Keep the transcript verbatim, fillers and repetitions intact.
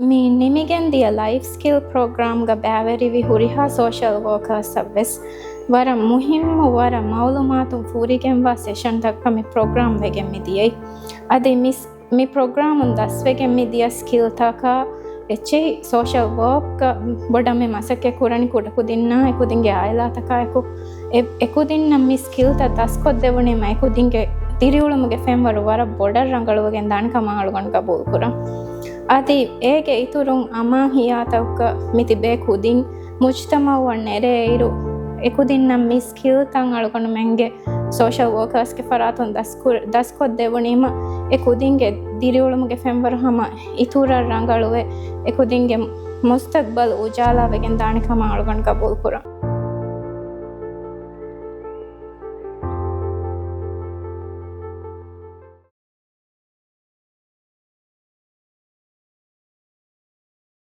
މި ނިމިގެން ދިޔަ ލައިފް ސްކިލް ޕްރޮގްރާމްގަ ބައިވެރިވި ހުރިހާ ސޯޝަލް ވޯކާސްއަށް ވެސް ވަރަށް މުހިއްމު، ވަރަށް މައުލޫމާތުން ފޫރިގެންވާ ސެޝަންތަކަށް މި ޕްރޮގްރާމް ވެގެން މި ދިޔައީ. އަދި މި ސް-، މި ޕްރޮގްރާމުން ދަސްވެގެން މި ދިޔަ ސްކިލްތަކާ އެއްޗެހި ސޯޝަލް ވޯކްގަ ބޮޑަށް މި މަސައްކަތް ކުރަނީ ކުޑަކުދިންނާ އެކުދިންގެ އާއިލާތަކާއެކު. އެ-، އެކުދިންނަށް މި ސްކިލްތައް ދަސްކޮށްދެވުނީމަ އެކުދިންގެ ދިރިއުޅުމުގެ ފެންވަރު ވަރަށް ބޮޑަށް ރަނގަޅުވެގެން ދާނެ ކަމަށް އަޅުގަނޑު ގަބޫލުކުރަން. އަދި އޭގެ އިތުރުން އަމާން ހިޔާތަކުގަ މިތިބޭ ކުދިން މުޖްތަމައުއަށް ނެރޭއިރު، އެކުދިންނަށް މި ސްކިލްތައް އަޅުގަނޑުމެންގެ ސޯޝަލް ވޯކާސްގެ ފަރާތުން ދަސްކުރ-، ދަސްކޮށްދެވުނީމަ އެ ކުދިންގެ ދިރިއުޅުމުގެ ފެންވަރު ހަމަ އިތުރަށް ރަނގަޅުވެ، އެ ކުދިންގެ މުސްތަގްބަލް އުޖާލާވެގެން ދާނެ ކަމަށް އަޅުގަނޑު ގަބޫލުކުރަން.